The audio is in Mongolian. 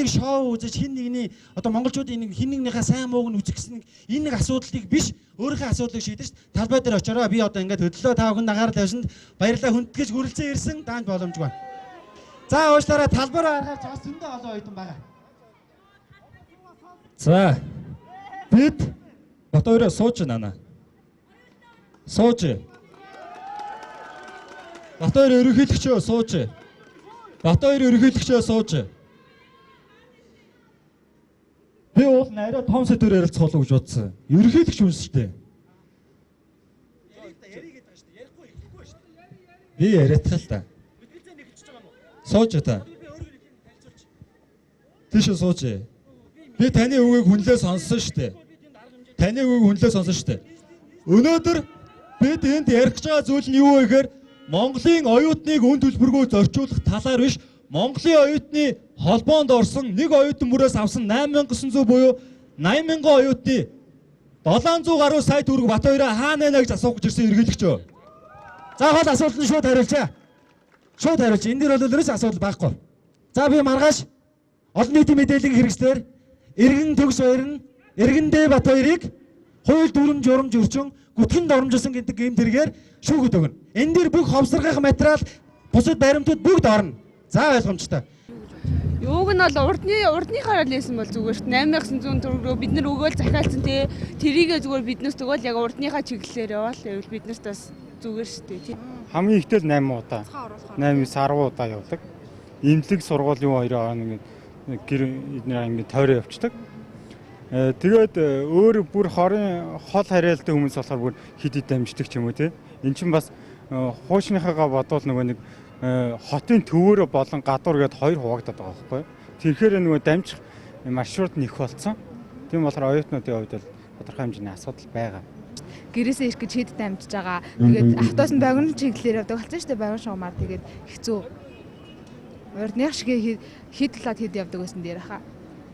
нэг шоу үзэж, хин нэгний одоо монголчуудын нэг хин нэгнийхээ сайн мууг нь үзэх гэсэн нэг энэ нэг асуудлыг биш, өөрийнхөө асуудлыг шийдэж талбай дээр очороо. Би одоо ингээд хөдлөө, та бүхэнд анхаарал тавьсанд баярлалаа, хүндэтгэж хүрэлцэн ирсэн даанд боломжгүй. За, уушлаараа, талбай руу харахаар бас зөндөө олон оюутан байгаа. За, бид Батоёроо сууж нана. Сууж. Батоёр ерөнхийлөгчөө сууж. Батоёр ерөнхийлөгчөө сууж. Би бол арай том сэдвээр ярилцах болов гэж бодсон. Ерөнхийлөгч хүн шүү дээ. Би яриадах л та. Сууж та. Тийш сууж. Би таны үгийг хүнлээ сонссон шүү дээ. Таны үгийг хүнлээ сонссон шүү дээ. Өнөөдөр бид энд ярих гэж байгаа зүйл нь юу вэ гэхээр Монголын оюутныг үн төлбөргүй зорчуулах талаар биш, Монголын оюутны холбоонд орсон нэг оюутан бүрээс авсан 8900 буюу 80,000 оюутны 700 гаруй сая төгрөг Батоёроо хаана нэ гэж асуух гэж ирсэн ерөнхийлөгчөө. За, гол асуулт нь шууд хариулчаа. Шууд хариулч. Энэ дээр бол ерөөс асуудал байхгүй. За, би маргааш олон нийтийн мэдээллийн хэрэгслээр Иргэн төгс баяр нь Иргэндээ Батбаярыг хууль дүрм журам зөрчин гүтгэнд оромжилсан гэдэг гэм тэргээр шүүхэд өгнө. Энэ дээр бүх ховсаргах материал, бусад баримтууд бүгд орно. За, ойлгомжтой. Юуг нь бол урдныхаараа л хийсэн бол зүгээр шүү дээ. 8900 төгрөгөө бид нар өгөөл захиалсан тий. Тэрийгээ зүгээр биднээс тэгвэл яг урдныхаа чиглэлээр яваал байвал биднэрт бас зүгээр шүү дээ тий. Хамгийн ихтэй л 8 удаа. 8 9 10 удаа явдаг. Имлэг, сургуулийн хоёроо нэг гэр эднэр ингээд тойроо явцдаг. Тэгээд өөр бүр хорын хол харьяалтай хүмүүс болохоор бүр хид хид дамждаг ч юм уу тий. Эн чинь бас хуучныхаагаа бодвол нөгөө нэг хотын төвөөрөө болон гадуур гээд хоёр хуваагдаад байгаа байхгүй. Тэгэхээр нөгөө дамжих маршрут нь их болсон. Тийм болохоор оюутнуудын хувьд бол тодорхой хэмжээний асуудал байгаа. Гэрээсээ ирэх гэж хэд дамжиж байгаа. Тэгээд автобус нь богино чиглэлээр явдаг болсон шүү дээ. Богино шугамар тэгээд хэцүү. Урдных шиг хэд талаад хэд явдаг байсан дээр хаа.